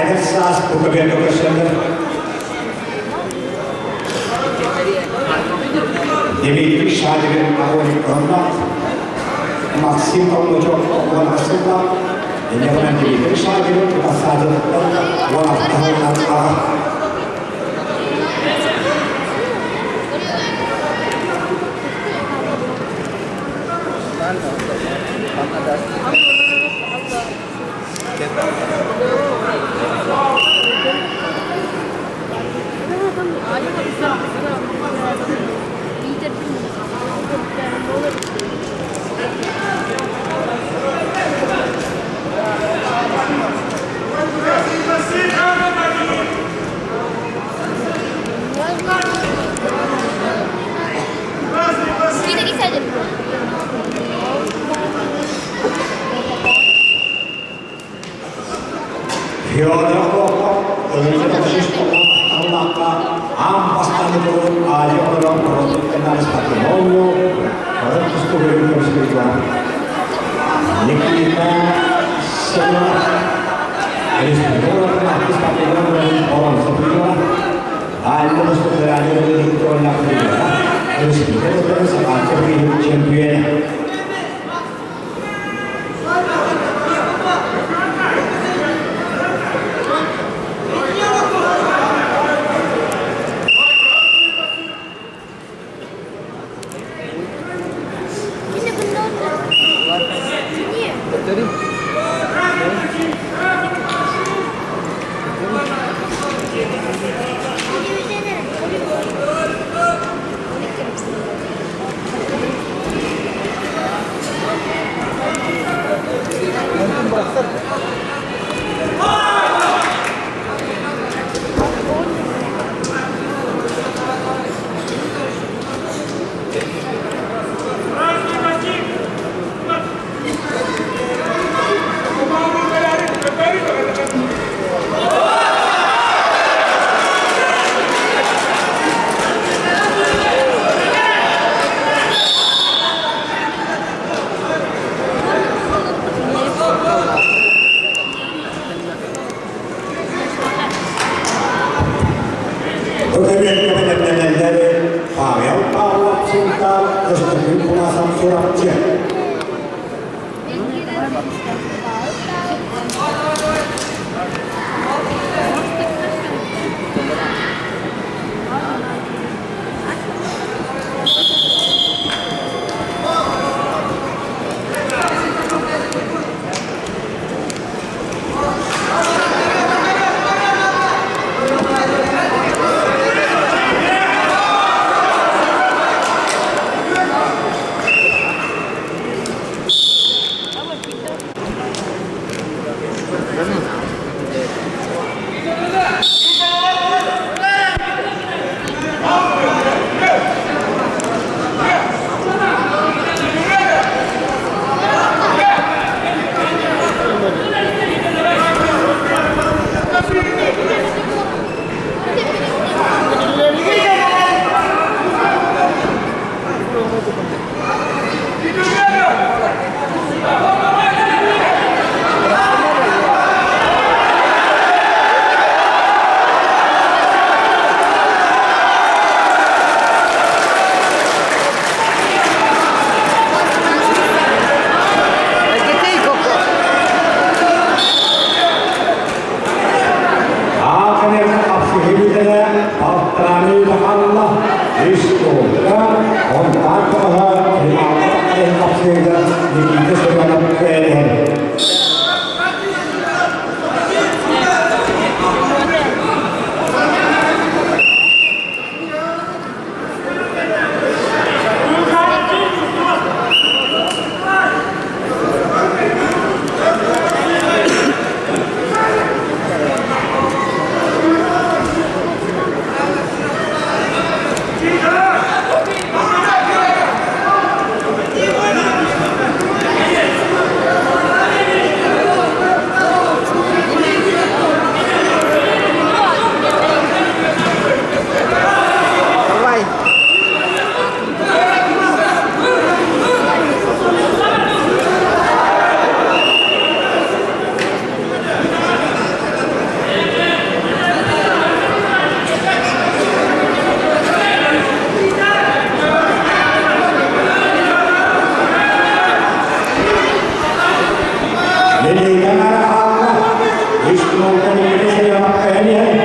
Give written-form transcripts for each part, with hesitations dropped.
Эдэр саас бу көбүөргэ көрсөллөр. Дмитрий Шадрин Огонников, Максим Толмачев Уонахсыга, Инньэ Дмитрий Шадрин Тутасаадыттан Уонахтаһынан аҕа. Федор Охлопков ыллаахха аан бастаан турбут Азия оҕолоро норуоттан спортивноллу орон тустуугун көмүскүүргэ Никита Семенов республика спортивноллорун орон сопуйула Аальна Мустафа Республика Сахааччы чемпионе. Көмөлөрү Павел Павлов Сунтаар Көстөкүүн Куласов Чурапчы. Никита Семенов кэлэн. Никита Семенов көһөн иһэр.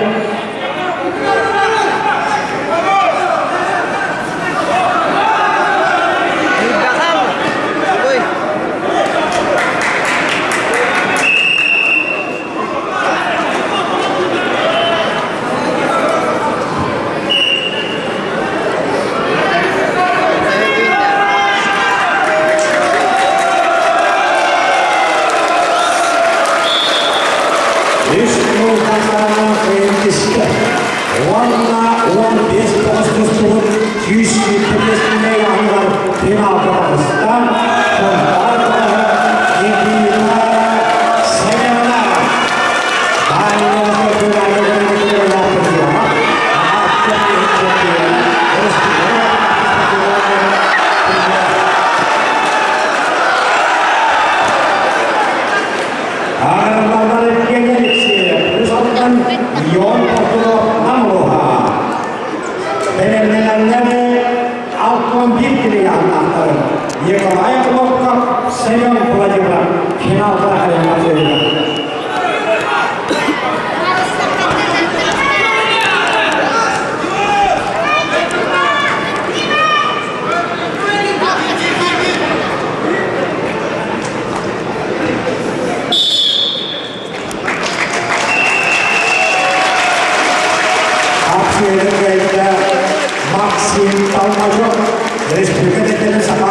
Үс муҥхатааҕы кыайан Уонна 15 тоҕус тустубут 125 аһыгар финалга таҕыста. Сунтаар тоҕоһо Никита Семенов. Николай Хлопков, Семен Владимиров финалга хайматыылар. Акцияны кыайда Максим Толмачев, республика Саха.